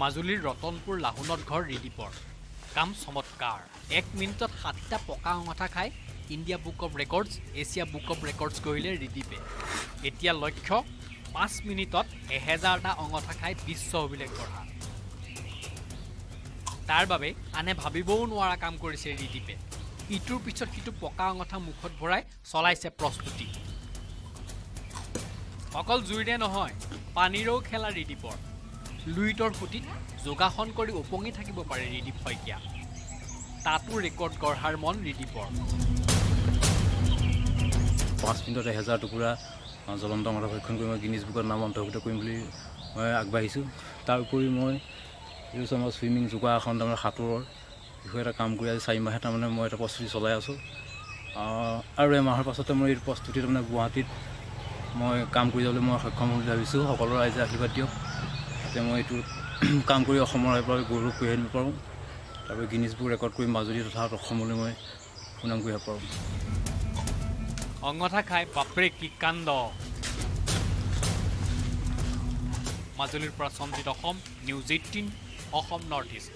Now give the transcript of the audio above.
মাজুলীৰ ৰতনপুৰ লাহুনত ঘৰ ৰিদীপৰ। কাম চমৎকাৰ। 1 মিনিটত 60টা পকা অঙঠা খাই India book of records, Asia book of records গঢ়িলে ৰিদীপে। এতিয়া লক্ষ্য 5 মিনিটত 1000টা অঙঠা খাই বিশ্ব অভিলেখ গঢ়া। তাৰ বাবে আনে ভাবিবও নোৱাৰা কাম কৰিছে ৰিদীপে। ইটোৰ পিছত সিটো পকা অঙঠা মুখত ভৰাই চলাইছে প্ৰস্তুতি। অকল জুইৰে নহয়, পানীৰেও খেলা ৰিদীপৰ। লুইতৰ সুঁতিত যোগাসন কৰি ওপঙি থাকিব পাৰে ৰিদীপ শইকীয়া। তাতো ৰেকৰ্ড গঢ়াৰ মন ৰিদীপৰ। 5 মিনিটত 1000 টুকুৰা জ্বলন্ত অঙঠা ভক্ষণ কৰি মই গিনিজ বুকত নাম অন্তৰ্ভুক্ত কৰিম বুলি মই আগবাঢ়িছোঁ। তাৰ উপৰি মই এইটো আমাৰ চুইমিং যোগাসন তাৰমানে সাঁতোৰৰ বিষয়ে এটা কাম কৰি আজি 4 মাহে তাৰমানে মই এটা প্ৰস্তুতি চলাই আছোঁ। আৰু এমাহৰ পাছতে মই এই প্ৰস্তুতি তাৰমানে গুৱাহাটীত মই কাম কৰি যাবলৈ মই সক্ষম হ'ম বুলি ভাবিছোঁ। সকলো ৰাইজে আশীৰ্বাদ দিয়ক যাতে মই এইটো কাম কৰি অসমৰ পৰা গৌৰৱ কঢ়িয়াই আনিব পাৰোঁ। তাৰপৰা গিনিজ বুক ৰেকৰ্ড কৰি মাজুলী তথা অসমলৈ মই সুনাম কঢ়িয়াব পাৰোঁ। অঙঠা খাই বাপৰে কি কাণ্ড। মাজুলীৰ পৰা Sanjit, Assam news 18, Assam north east.